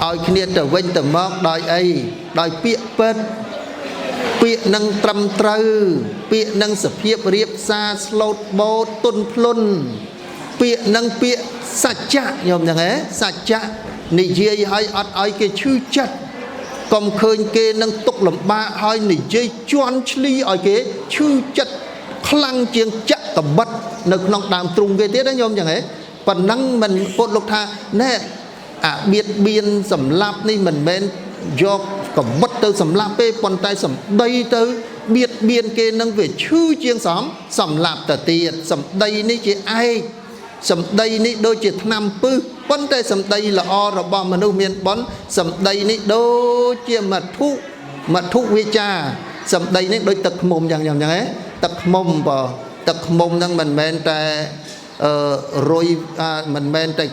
ឲ្យគ្នាទៅវិញទៅមកដោយអីដោយពាក្យពិតពាក្យនឹងត្រឹមត្រូវពាក្យនឹងសភាពរៀបសារស្លូតបូតទុនភ្លុនពាក្យនឹងពាក្យសច្ចៈញោមហ្នឹងហ៎សច្ចៈនិយាយឲ្យអត់ឲ្យគេឈឺចិត្តកុំឃើញគេនឹងទុកលំបាកហើយនិយាយជន់ឈ្លីឲ្យគេឈឺចិត្តខ្លាំងជាងចាក់កបិតនៅក្នុងដើមទ្រូងគេទៀតណាញោមចឹងហ៎ប៉ុណ្ណឹងមិនពុទ្ធលោកថាណែអាបៀតបៀនសម្លាប់នេះមិនមែនយកកបិតទៅសម្លាប់ទេប៉ុន្តែសម្ដីទៅបៀតបៀនគេនឹងវាឈឺជាងសំសម្លាប់ទៅទៀតសម្ដីនេះជាឯកសម្ដីនេះដូចជាថ្នាំពឹសប៉ុន្តែសម្ដីល្អរបស់មនុស្សមានបុណ្យសម្ដីនេះដូចជាមធុមធុវិចាសម្ដីនេះដូចទឹកឃ្មុំយ៉ាងយ៉ាងហ្នឹងទឹកឃ្មុំបើទឹកឃ្មុំហ្នឹងមិនមែនតែអឺរុយមិនមែនតែ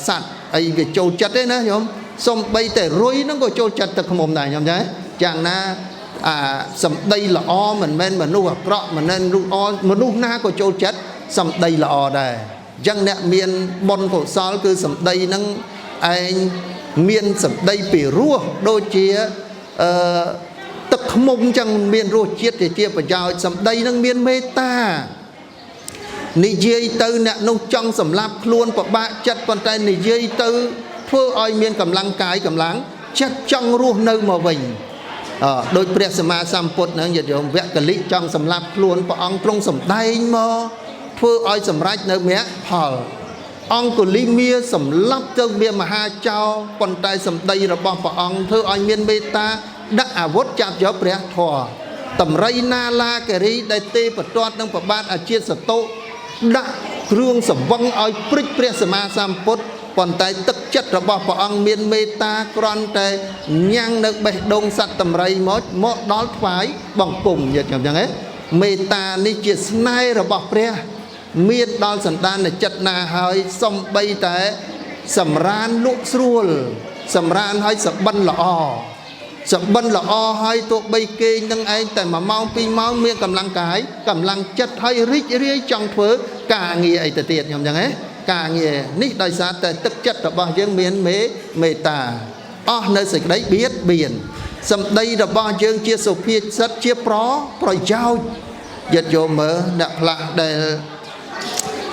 សត្វអីវាចូលចិត្តទេណាញោមសំបីតែរុយហ្នឹងក៏ចូលចិត្តទឹកឃ្មុំដែរញោមចាយ៉ាងណាអាសម្ដីល្អមិនមែនមនុស្សអាក្រក់មិនមែនមនុស្សអមនុស្សណាក៏ចូលចិត្តសម្ដីល្អដែរអញ្ចឹងអ្នកមានបុណ្យកុសលគឺសម្ដីហ្នឹងឯងមានសម្ដីពីរោះដូចជាអឺទឹកឃ្មុំចឹងមានរសជាតិជាប្រយោជន៍សម្ដីនឹងមានមេត្តានិយាយទៅអ្នកនោះចង់សម្លាប់ខ្លួនពិបាកចិត្តប៉ុន្តែនិយាយទៅធ្វើឲ្យមានកម្លាំងកាយកម្លាំងចិត្តចង់រស់នៅមកវិញអដោយព្រះសម្មាសម្ពុទ្ធហ្នឹងញាតិញោមវគ្គលិចង់សម្លាប់ខ្លួនព្រះអង្គទ្រង់សម្ដែងមកធ្វើឲ្យសម្រេចនៅមគ្គផលអង្គលិមាសម្លាប់ទៅវាមហាចោប៉ុន្តែសម្ដីរបស់ព្រះអង្គធ្វើឲ្យមានមេត្តាដាក់អាវុធចាប់យកព្រះធម៌តម្រៃណាឡាគិរីដែលទេពទាត់នឹងប្របាទអាជាតិសតុដាក់គ្រឿងសង្វឹងឲ្យព្រិចព្រះសម្មាសម្ពុទ្ធប៉ុន្តែទឹកចិត្តរបស់ព្រះអង្គមានមេត្តាគ្រាន់តែញ៉ាំងនៅបេះដូងសត្វតម្រៃមកមកដល់ថ្វាយបង្គំញាតិខ្ញុំចឹងហ៎មេត្តានេះជាស្នេហ៍របស់ព្រះមានដល់សន្តានចិត្តណាហើយសំបីតែសម្រានលក់ស្រួលសម្រានឲ្យសបិនល្អសបិនល្អហើយទោះបីគេងនឹងឯងតែ1ម៉ោង2ម៉ោងមានកម្លាំងកាយកម្លាំងចិត្តហើយរីករាយចង់ធ្វើការងារអីទៅទៀតខ្ញុំចឹងហ៎ការងារនេះដោយសារតែទឹកចិត្តរបស់យើងមានមេត្តាអស់នៅសេចក្តីបៀតបៀនសម្ដីរបស់យើងជាសុភាសិតជាប្រយោជន៍យិតយកមើលអ្នកខ្លះដែល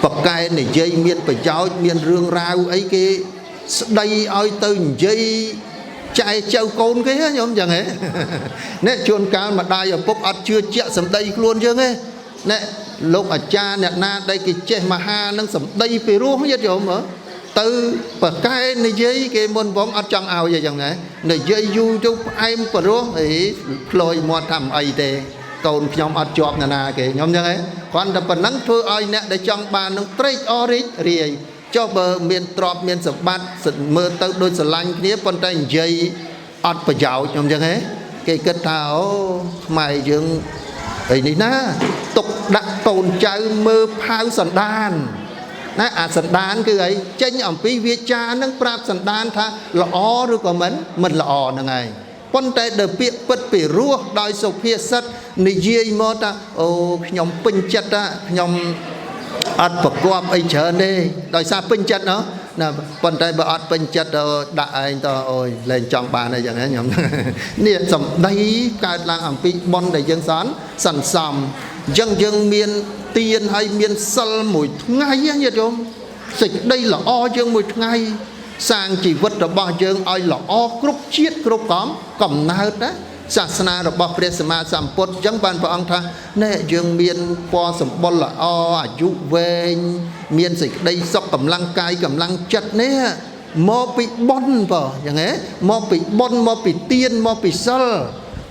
បកែនិយាយមានប្រយោជន៍មានរឿងរ៉ាវអីគេស្ដីឲ្យទៅនិយាយចែចៅកូនគេញោមចឹងហ៎អ្នកជួនកាលម្ដាយឪពុកអត់ជឿជាក់សម្ដីខ្លួនយើងទេអ្នកលោកអាចារ្យអ្នកណាដែលគេចេះមហានឹងសម្ដីពីរោះញាតិញោមមើលទៅបកែនិយាយគេមុនបងអត់ចង់ឲ្យអីចឹងណានិយាយយូរទៅផ្អែមព្រោះអីផ្លយមាត់ថាមិនអីទេកូនខ្ញុំអត់ជាប់ណានាគេញោមចឹងហ៎គ្រាន់តែប៉ុណ្ណឹងធ្វើឲ្យអ្នកដែលចង់បាននឹងត្រេកអររីករាយចុះបើមានទ្រព្យមានសម្បត្តិមើលទៅដូចស្រឡាញ់គ្នាប៉ុន្តែនិយាយអត់ប្រយោជន៍ញោមចឹងហ៎គេគិតថាអូខ្មែរយើងអីនេះណាទុកដាក់កូនចៅមើលផាវសន្តានណាអាសន្តានគឺអីចេញអំពីវាចានឹងប្រាប់សន្តានថាល្អឬក៏មិនល្អហ្នឹងឯងប៉ុន្តែដល់ពាក្យពិតពីរោះដោយសុភាសិតនិយាយមកថាអូខ្ញុំពេញចិត្តណាខ្ញុំអត់ប្រកបអីច្រើនទេដោយសារពេញចិត្តណោះណាប៉ុន្តែបើអត់ពេញចិត្តដាក់ឯងទៅអូយលែងចង់បានអីចឹងហ៎ខ្ញុំនេះសម្ដីកើតឡើងអំពីបុណ្យដែលយើងសន្សំអញ្ចឹងយើងមានទានហើយមានសិលមួយថ្ងៃញាតិញោមសេចក្តីល្អយើងមួយថ្ងៃសាងជីវិតរបស់យើងឲ្យល្អគ្រប់ជាតិគ្រប់កំណើតណាសាសនារបស់ព្រះសម្មាសម្ពុទ្ធអញ្ចឹងបានព្រះអង្គថាណែយើងមានពណ៌សម្បុរល្អអាយុវែងមានសេចក្តីសុខកម្លាំងកាយកម្លាំងចិត្តនេះមកពីបុណ្យបើអញ្ចឹងហ៎មកពីបុណ្យមកពីទានមកពីសិល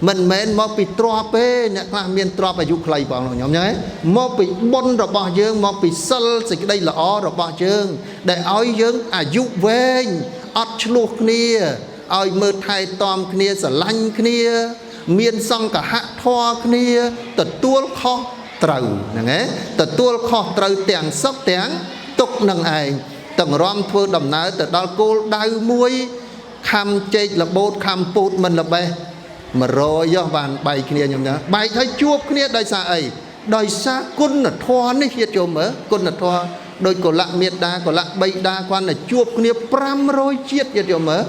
មិនមែនមកពីទ្រព្យទេអ្នកខ្លះមានទ្រព្យអាយុខ្លីបងខ្ញុំញ៉ែមកពីបុណ្យរបស់យើងមកពីសិលសេចក្តីល្អរបស់យើងដែលឲ្យយើងអាយុវែងអត់ឆ្លោះគ្នាឲ្យមើលថែទាំគ្នាស្រឡាញ់គ្នាមានសង្កហធម៌គ្នាទទួលខុសត្រូវហ្នឹងឯងទទួលខុសត្រូវទាំងសុខទាំងទុក្ខនឹងឯងទាំងរំធ្វើដំណើរទៅដល់គោលដៅមួយខំចេករបូតខំពូតមិនល្បេះ100យោបានបែកគ្នាខ្ញុំណាបែកហើយជួបគ្នាដោយសារអីដោយសារគុណធម៌នេះញាតិញោមមើលគុណធម៌ដោយកុលមេដាកុលបៃតាគាត់តែជួបគ្នា500ជាតិញាតិញោមមើល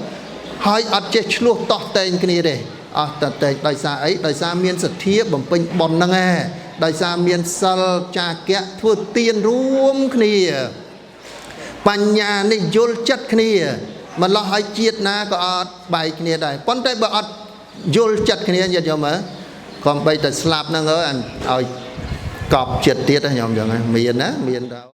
ហើយអត់ចេះឆ្លោះតោះតែងគ្នាទេអស់តតែងដោយសារអីដោយសារមានសទ្ធាបំពេញបុណ្យហ្នឹងឯងដោយសារមានសិលចាគៈធ្វើទានរួមគ្នាបញ្ញានេះយល់ចិត្តគ្នាម្លោះឲ្យជាតិណាក៏អត់បែកគ្នាដែរប៉ុន្តែបើអត់យល់ចិត្តគ្នាញាតិញោមមើលកំបីតែស្លាប់ហ្នឹងអើយឲ្យកប់ចិត្តទៀតខ្ញុំចឹងមានណាមានដល់។